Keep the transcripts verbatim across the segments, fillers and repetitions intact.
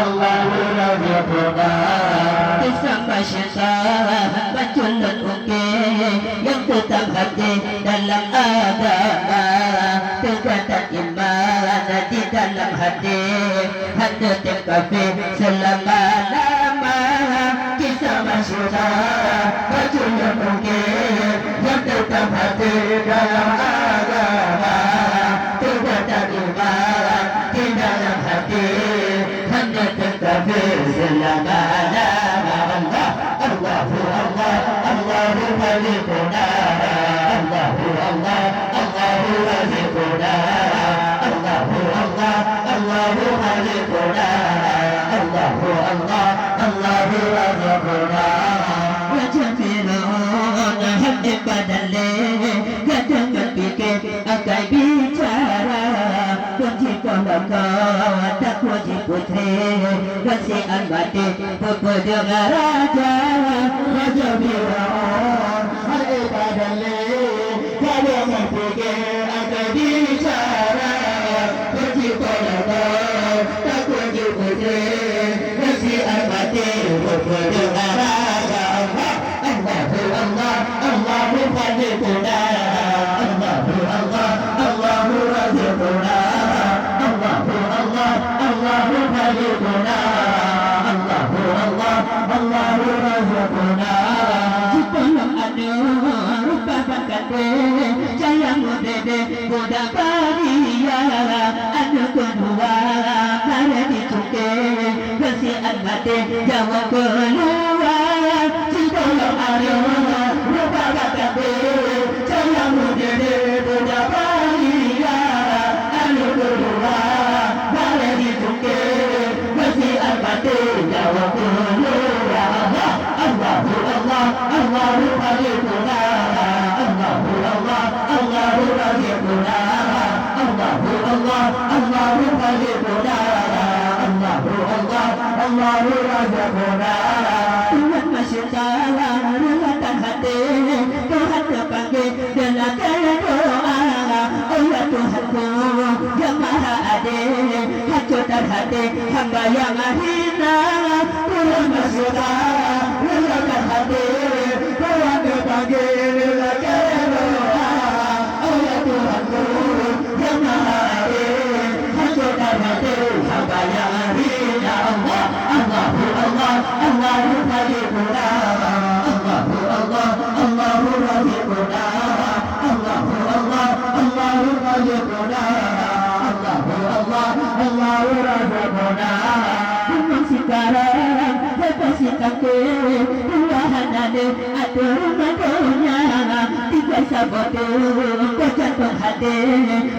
Allahu Raziquna. Kisah masyarakat bacut lôn ungkée nyang teutab hati dalam agama. Teugatat iman di dalam hati, hana tem kafé seulama-lama. Kisah masyarakat bacut lôn ungkée nyang teutab hati dalam agama. Teugatat iman di dalam hati, hana tem kafé seulama-lama. Allah, Allahu Allah, Allahu Khaliquna. Allahu Allah, Allahu Raziquna. Allahu Allah, Allahu Khaliquna. Allahu Allah, Allahu Raziquna. Raja Firaun hana padam lé, gadôh ngon pike akai bicara. Kunci pondok takwa ji putri, kasihan mati peupeudeunga raja. Raja Firaun hana padam lé, gadôh ngon pike akai bicara. Kunci pondok takwa ji putri, kasihan mati peupeudeunga raja. Allahu Allah, Allahu Khaliquna. Allahu Allah, Allahu Raziquna. Allahu Allah, Allahu Khaliquna. Allahu Allah, Allahu Raziquna. Sipulom aneuk rupa ban kandé, caya meudede budak baria. Aneuk keudua baré jicungké, kasihan mati jaweueb keuluwa. Sipulom aneuk rupa ban kandé, caya meudede budak baria. Aneuk keudua baré jicungké, kasihan mati jaweueb keuluwa. Allah, Allahu Allah, Allahu Khaliquna. Allahu Allah, Allahu Raziquna. Allahu Allah, Allahu Khaliquna. Allahu Allah, Allahu Raziquna. Tuhan masih salah, ruatan hati, Tuhan terpanggil. Deungoe doa, oh ya Tuhanku, yang Maha Adil, hancurkan hati hamba yang hina. Tuhan masih salah, ruatan hati, Tuhan terpanggil, deungoe doa, oh ya Tuhanku, yang Maha Adil, hancurkan hati hamba yang hina. Allah, Allahu Allah, Allahu Khaliquna. Allahu Allah, Allahu Raziquna. Allahu Allah, Allahu Khaliquna. Allahu Allah, Allahu Raziquna. Memang sekarang lepas si kaki, Tuhan ada atur madunya. Tiga sabotu, kau jatuh hati,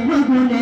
mengguna